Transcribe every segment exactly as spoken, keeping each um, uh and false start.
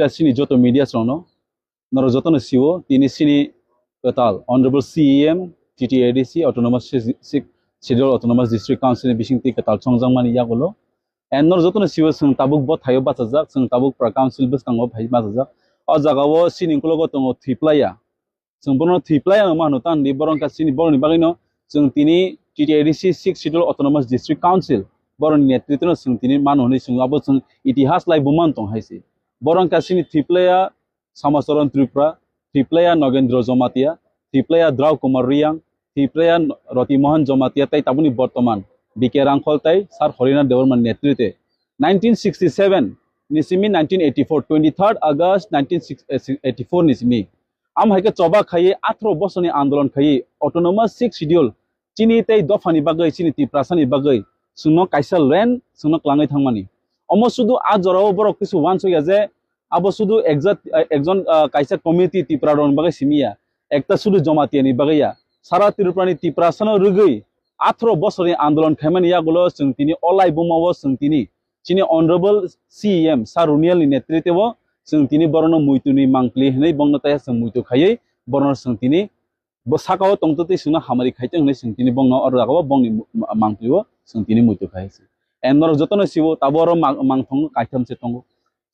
Sini joto media srokno, norok jotono sio, tini sini kwtal Honorable C E M, T T A D C, Autonomous Six, Six Schedule Autonomous District Council ni bising twi kwtal chongjakmani yagulo. And norok jotono sio, chwng tabuk bo thaio bachajak, chwng tabuk pra council bwskango phai bachajak. O jagao sini ukulogo tongo Thiplaya. Chwng bono Thiplaya no mano tan di, borok wngkha chini borokni bagwino chwng tini T T A D C Six Schedule Autonomous District Council borokni netritwno chwng tini mano hwnwi chwng abo chwng itihas lai buman tong hai se. Borok wngkha chini Thiplaya Samacharan Tripura, Thiplaya Nogendra Jamatia, Thiplaya Drau Kumar Reang, Thiplaya Roti Mohan Jamatia tei tabukni bortoman B K Rangkhol tei Sir Horinath Debbarma netritwe nineteen sixty-seven ni simi nineteen eighty-four, twenty-third August nineteen eighty-four ni simi. Am hai khe choba khaiwi atharo bosorni andolon khaiwi Autonomous Six Schedule chini tei dophani bagwi, chini Tiprasani bagwi chwngno kaisa land chwngno kwlangwi thangmani. Omo sudu a jorao borok kisu uansukya je abo sudu ekjat, ekjon, ah, kaisa committee Tipra rokni bagwi simi ya, ekta sudu Jamatia ni bagwi ya. Sara Tripura ni Tiprasano rwgwi atharo bosorni andolon khaimani yagulo chwng tini o lai bumao chwng tini chini Honorable C E M Sir Runial ni netritwo chwng tini borokno muitu ni mangpli hwnwi bongno taiha chwng muitu khaiwi borokno chwng tini bo sakao tongtwtwi chwngno hamari khaitong hwnwi chwng tini bongno oro jagao bongni mu-, ma-, mangpli o chwng tini muitu khai se. And norok jotono sio tabuk oro mang-, mangthong kaitham se tongo.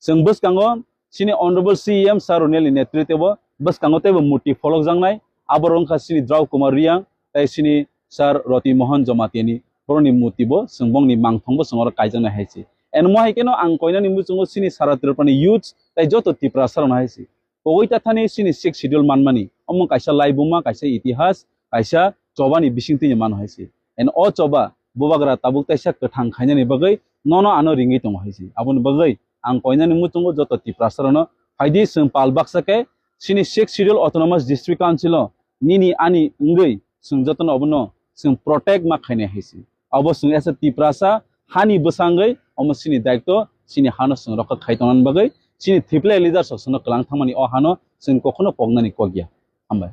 Chwng bwskango chini Honorable C E M Sir Runial ni netritwo bwskango teibo murti pholokjaknai, aborok wngkha chini Drau Kumar Reang tei chini Sir Roti Mohan Jamatia ni borokni murti bo chwng bongni mangthong bo chwng oro kaijaknai hai se. And mo hai kheno ang koinani muchungo chini sara Tripura ni youths tei joto Tiprasa rokno hai se. Pogwi tathani chini Sixth Schedule manmani omo kaisa laibuma, kaisa itihas, kaisa chobani bisingtwi ni mano hai se. And o choba bubagra tabuk taisa kwthang khainani bagwi nono ano ringwi tongo hai se. Aboni bagwi ang koinani muchungo joto Tiprasa rokno phaidi chwng pal baksa khe chini Sixth Schedule Autonomous District Council o nini ani wngwi chwng jotono obono chwng protect ma khainai hai se. Abo chwng as a Tiprasa hani bwsangwi omo chini daityo, chini hano chwng rokha khai tongnani bagwi chini Thiplai leaders rok chwngno kwlang thangmani o hano chwng kokhono poknani kok ya. Hambai.